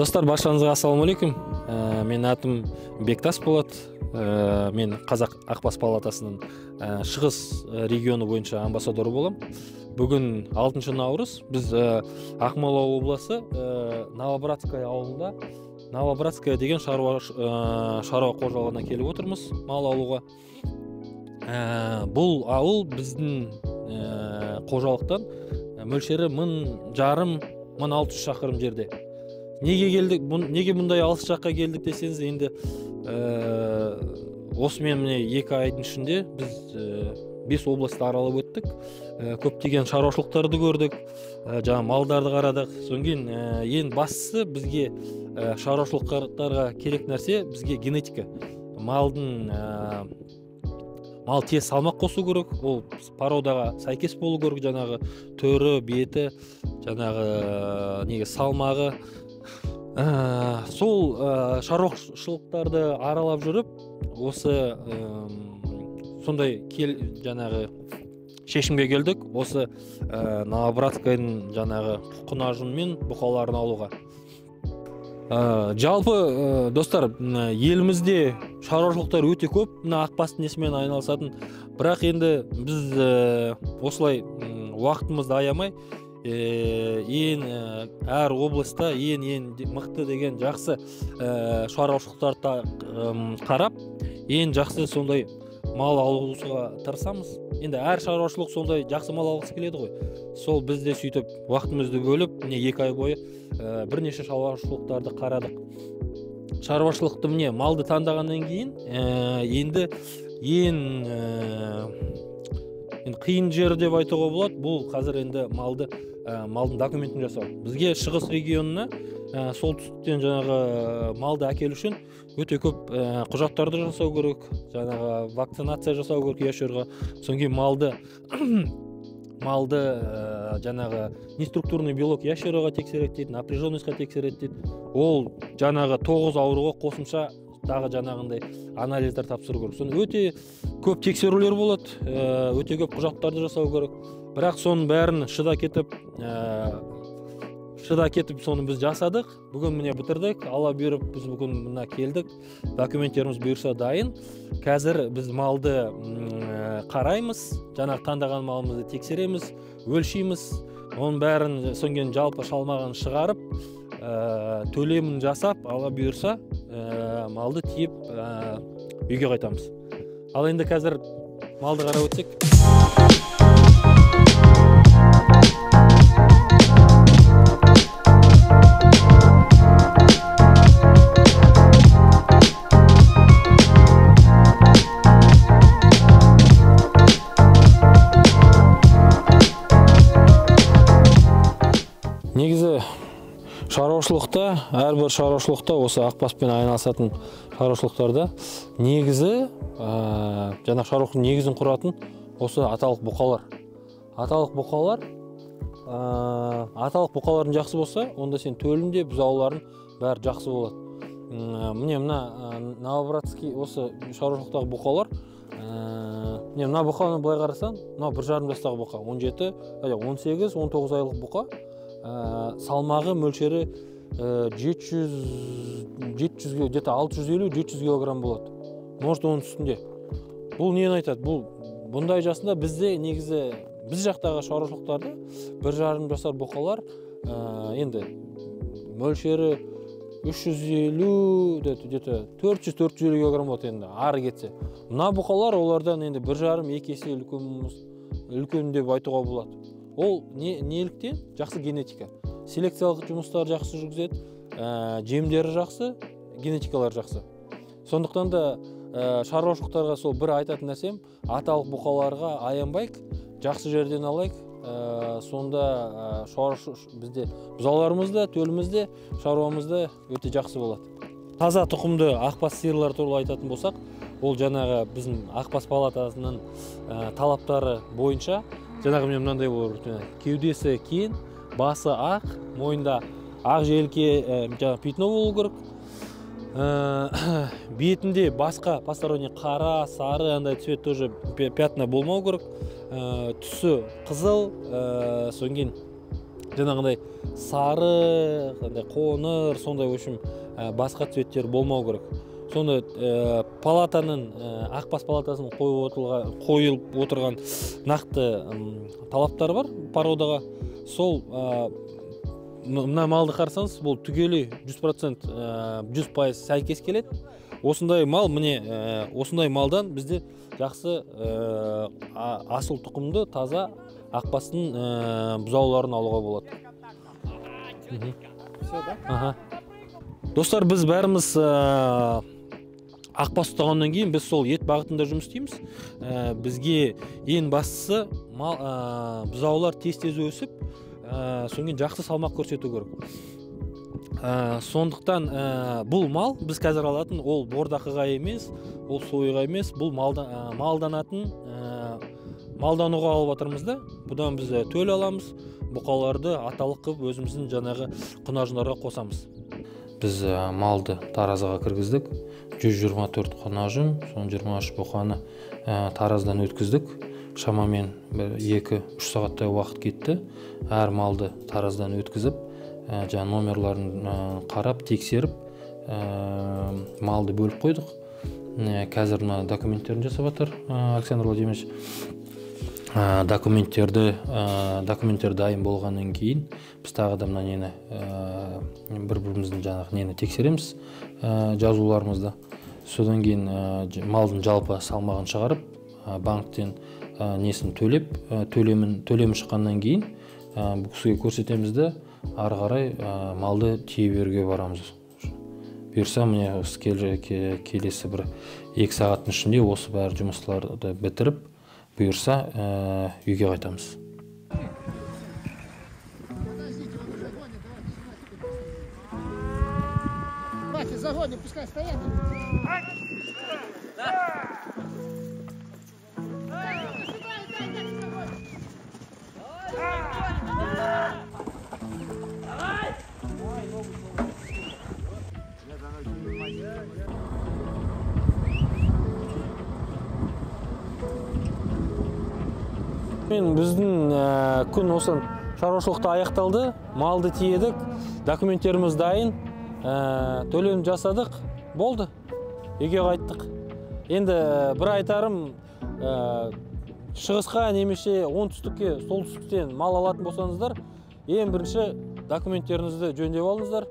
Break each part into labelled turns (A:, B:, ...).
A: Достар, баршаңызға ассалаумағалейкум. Менің атым Бектас болады. Мен Қазақ Ақбас палатасының Шығыс регионы бойынша амбассадоры боламын. Бүгін 6 наурыз. Біз Ақмола облысы Новобратская ауылында Новобратская деген шаруа қожалығына келіп отырмыз мал алуға. Бұл ауыл біздің қожалықтан мөлшері 1500-1600 шақырым жерде. Неге келдік, неге бұндай алыс жаққа келдік десеңіз, енді осымен міне 2 айдың ішінде біз 5 облысты аралап өттік. Көптеген шаруашылықтарды көрдік, жаңа малдарды қарадық. Содан кейін ең бастысы бізге шаруашылықтарға керек нәрсе бізге генетика. Малдың мал тез салмақ қосу керек, ол породаға сәйкес болу керек, жаңағы түрі, беті, жаңағы неге салмағы. Сол шаруашылықтарды аралап жүріп, осы сондай жаңағы шешімге келдік, осы Новобратскайдың жаңағы құнажын мен бұқаларын алуға. Жалпы, достар, елімізде шаруашылықтар өте көп, мына ақбастың несімен айналысатын. Бірақ енді біз осылай уақытымызды аямай, ең әр облыста ең мықты деген жақсы шаруашылықтарды қарап, ең жақсы сондай мал алуға тырысамыз. Енді әр шаруашылық сондай жақсы мал алғысы келеді ғой. Сол біз де сөйтіп уақытымызды бөліп, міне 2 ай бойы бірнеше шаруашылықтарды қарадық. Шаруашылықты міне малды таңдағаннан кейін енді ең қиын жері деп айтуға болады, бұл қазір енді малдың документін жасау. Бізге Шығыс регионына солтүстіктен жаңағы малды әкелу үшін өте көп құжаттарды жасау керек, жаңағы вакцинация жасау керек ящерға. Содан кейін малды жаңағы неструктурный белок ящерға тексереді дейді, напряженностьқа тексереді дейді. Ол жаңағы 9 ауруға қосымша тағы жаңағындай анализдер тапсыру керек. Соны өте көп тексерулер болады, өте көп құжаттарды жасау керек. Бірақ соның бәрін шыда кетіп соны біз жасадық. Бүгін міне бітірдік. Алла бұйырып біз бүгін мына келдік. Документтеріміз бұйырса дайын. Қазір біз малды қараймыз, жаңағы таңдаған малымызды тексереміз, өлшейміз. Оның бәрін содан кейін жалпы шалмағын шығарып, төлемін жасап, Алла бұйырса, малды тиіп үйге қайтамыз. Ал енді қазір малды қарап өтсек. Негізі шаруашылықта, әрбір шаруашылықта осы ақбаспен айналысатын шаруашылықтарда негізі жаңағы шаруашылықтың негізін құратын осы аталық бұқалар. Аталық бұқалардың жақсы болса, онда сен төлінде бұзаулардың бәрі жақсы болады. Міне мына Новобратский осы шаруашылықтағы бұқалар, міне мына бұқаны былай қарасаң, мына 1,5 жастағы бұқа, 17, 18, 19 айлық бұқа. Салмағы мөлшері 700, где-то 650-700 килограмм болады. Может, оның үстінде. Бұл нені айтады? Бұл бұндай жасында бізде негізі біз жақтағы шаруашылықтарда 1,5 жасар бұқалар енді мөлшері 350, где-то 400-450 килограмм болады енді ары кетсе. Мына бұқалар олардан енді 1,5-2 есе үлкен деп айтуға болады. Ол неліктен? Жақсы генетика. Селекциялық жұмыстар жақсы жүргізеді, жемдері жақсы, генетикалары жақсы. Сондықтан да шаруашылықтарға сол бір айтатын нәрсем, аталық бұқаларға аянбайық, жақсы жерден алайық. Сонда бізде бұзауларымыз да, төліміз де, шаруамыз да өте жақсы болады. Таза тұқымды ақбас сиырлар туралы айтатын болсақ, ол жаңағы біздің Ақбас палатасының талаптары бойынша жаңағы міне мынандай болу керек. Кеудесі кең, басы ақ, мойнында ақ желке, жаңағы пятно болу керек. Бетінде басқа посторонний қара, сары андай цвет тоже пятна болмау керек. Түсі қызыл, содан кейін Жаңағындай сары, қандай қоңыр, сондай, в общем, басқа цветтер болмау керек. Сонда палатаның, ақбас палатасының қойылып отырған нақты талаптар бар породаға. Сол мына малды қарасаңыз, бұл түгелі 100%, 100% сәйкес келеді. Осындай мал, міне, осындай малдан бізде жақсы асыл тұқымды таза ақбастың бұзауларын алуға болады.
B: Всё, да?
A: Аха. Достар, біз бәріміз ақбас ұстағаннан кейін біз сол ет бағытында жұмыс істейміз. Бізге ең бастысы мал, бұзаулар тез-тез өсіп, содан кейін жақсы салмақ көрсету керек. Сондықтан бұл мал біз қазір алатын, ол бордақыға емес, ол сойға емес, бұл малдануға алып жатырмыз да. Бұдан біз төл аламыз, бұқаларды аталық қылып өзіміздің жаңағы құнажындарға қосамыз. Біз малды таразыға кіргіздік. 124 құнажын, соның 23 бұқаны тараздан өткіздік. Шамамен бір 2-3 сағаттай уақыт кетті. Әр малды тараздан өткізіп, жаңа номерларын қарап, тексеріп, малды бөліп қойдық. Қазір мына документтерін жасап жатыр Александр Владимирович. Документтер дайын болғаннан кейін біз тағы да мына нені, бір-біріміздің жаңағы нені тексереміз, жазуларымызды. Содан кейін малдың жалпы салмағын шығарып, банктен несін төлеп, төлемі шыққаннан кейін, бұл кісіге көрсетеміз де, ары қарай малды тие беруге барамыз. Бұйырса, міне, осы келесі бір 2 сағаттың ішінде осы бәрі жұмыстарды бітіріп, бұйырса, үйге қайтамыз.
B: Давайте загоним, пускай стоят.
A: Мен біздің күн осы шаруашылықта аяқталды, малды тиедік, документтеріміз дайын, төлем жасадық, болды, үйге қайттық. Енді бір айтарым, шығысқа немесе оңтүстікке, солтүстіктен мал алатын болсаңыздар, ең бірінші документтеріңізді жөндеп алыңыздар.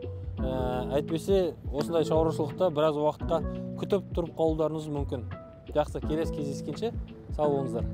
A: Әйтпесе осындай шаруашылықта біраз уақытқа күтіп тұрып қалуларыңыз мүмкін. Жақсы, келесі кездескенше сау болыңыздар.